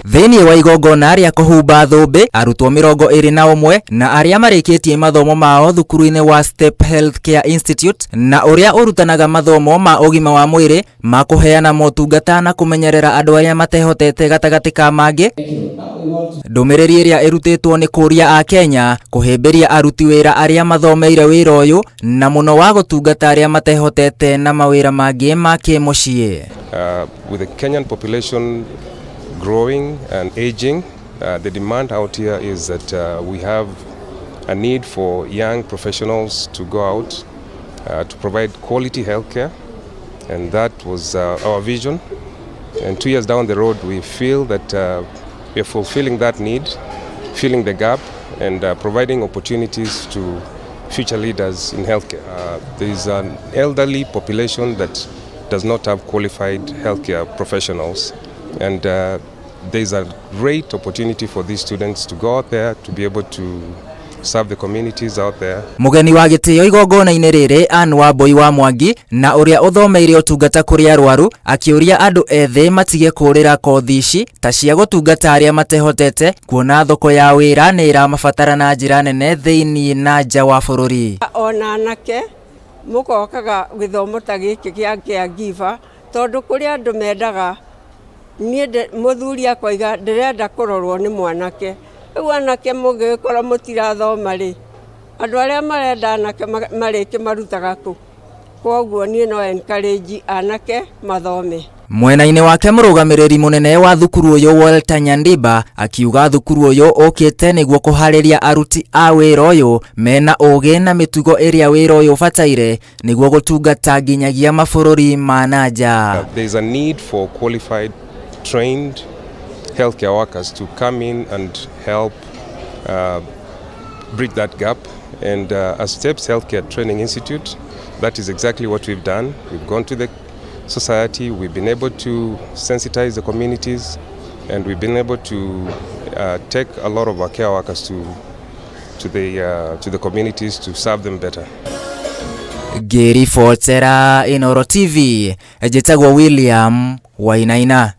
Thĩinĩ wa igongona rĩa kũhumba thũmbĩ arutwo 21 na arĩa marĩkĩtie mathomo mao thukuru-inĩ wa Step Healthcare Institute na ũrĩa ũrutanaga mathomo ma ũgima wa mwĩrĩ ma kũheana motungata na kũmenyerera andũ arĩa matehotete gatagatĩ ka mangĩ. Ndũmĩrĩri ĩrĩa ĩrutĩtwo nĩ kũria a Kenya kũhĩmbĩria aruti wĩra arĩa mathomeire wĩra ũyũ na mũno wa gũtungata arĩa matehotete na mawĩra mangĩ ma kĩmũciĩ. With the Kenyan population growing and aging, the demand out here is that we have a need for young professionals to go out to provide quality healthcare, and that was our vision. And 2 years down the road, we feel that we are fulfilling that need, filling the gap, and providing opportunities to future leaders in healthcare. There is an elderly population that does not have qualified healthcare professionals, and there is a great opportunity for these students to go out there to be able to serve the communities out there. Mũgeni wa gĩtĩo igongona-inĩ rĩrĩ Ann Wambui wa Mwangi na ũrĩa ũthomeire ũtungata kũrĩ arwaru akĩũria andũ ethĩ matige kũrĩra kothi ici ta cia gũtungata arĩa matehotete kuona thoko ya wĩra nĩ ĩramabatara na njĩra nene thĩinĩ na nja wa bũrũri. Ona anake mũgokaga gĩthomo ta gĩkĩ gĩa caregiver tondũ kũrĩ andũ mendaga niĩ mũthuri akoiga ndĩrenda kũrorwo nĩ mwanake. Rĩu anake mũngĩgĩkorwo mũtirathoma rĩ, andũ arĩa marenda anake marĩkĩmarutaga kũ? Koguo niĩ no encourage anake mathome. Mwena-inĩ wake mũrũgamĩrĩri mũnene wa thukuru ũyũ Walter Nyandiba akiuga thukuru ũyũ ũkĩte nĩguo kũharĩria aruti a wĩra ũyũ mena ũgĩ na mĩtugo ĩrĩa wĩra ũyũ ũbataire nĩguo gũtungata nginyagia mabũrũri ma na nja. There is a need for qualified, trained healthcare workers to come in and help bridge that gap. And as STEPS Healthcare Training Institute, that is exactly what we've done. We've gone to the society, we've been able to sensitize the communities, and we've been able to take a lot of our care workers to the communities to serve them better. Ngĩribotera Inooro TV, njĩtagwo William Wainaina.